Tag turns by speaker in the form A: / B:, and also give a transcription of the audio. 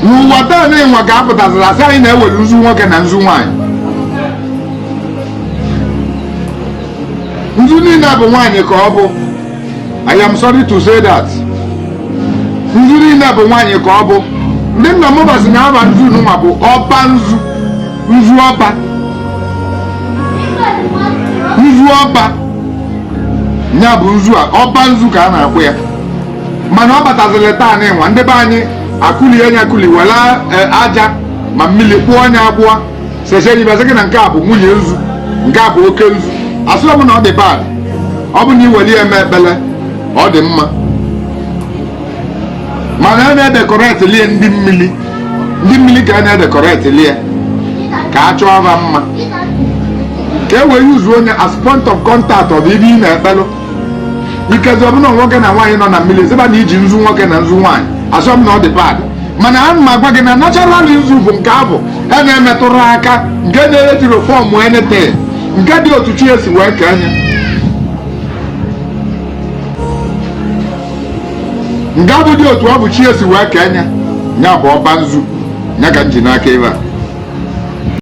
A: N'ụwa taa na ịnwa ka a pụtaziri asị anyị na-ewere nzu nwoke na nzu nwaanyị. Nzu niile bụ nwaanyị ka ọ bụ. I am sorry to say that. Nzu niile bụ nwaanyị ka ọ bụ. Ndị nna m basị na aba nzu nwa bụ ọba nzu, nzu ọba, nzu ọba. Ya bụ nzu a, ọba nzu ka a na-akpọ ya. Mana ọ bataziri taa n'ịnwa ndị be anyị akụlie nya akụli, were aja ma mmiri kpụọ nya akpụọ, seche ibe sị gị na nke a bụ nwunye nzu, nke a bụ oke nzu. Asịrọ m na ọ dị bad, ọ bụ na i were ya eme ekpele ọ dị mma, mana a na-edecorate lie ndị mmiri, ndị mmiri ka a na-edecorate lie ka a chọọ ha mma, ka e wee use onye as point of contact. Ọ bụ ibe ị na-ekpelụ ikezi ọbụna nwoke na nwaanyị nọ na mmiri sịba na iji nzu nwoke na nzu nwaanyị. Asọ m na ọ dị bad, mana ana m agwa gị na natural nzu bụ nke abụ a na-emetụrụ aka, nke na-ejiri form anything, nke dị otu chi esi wee kee anya, nke abụ dị otu ọ bụ chi esi wee kee anya. Ya bụ ọba nzu ya ka m ji n'aka ebe a.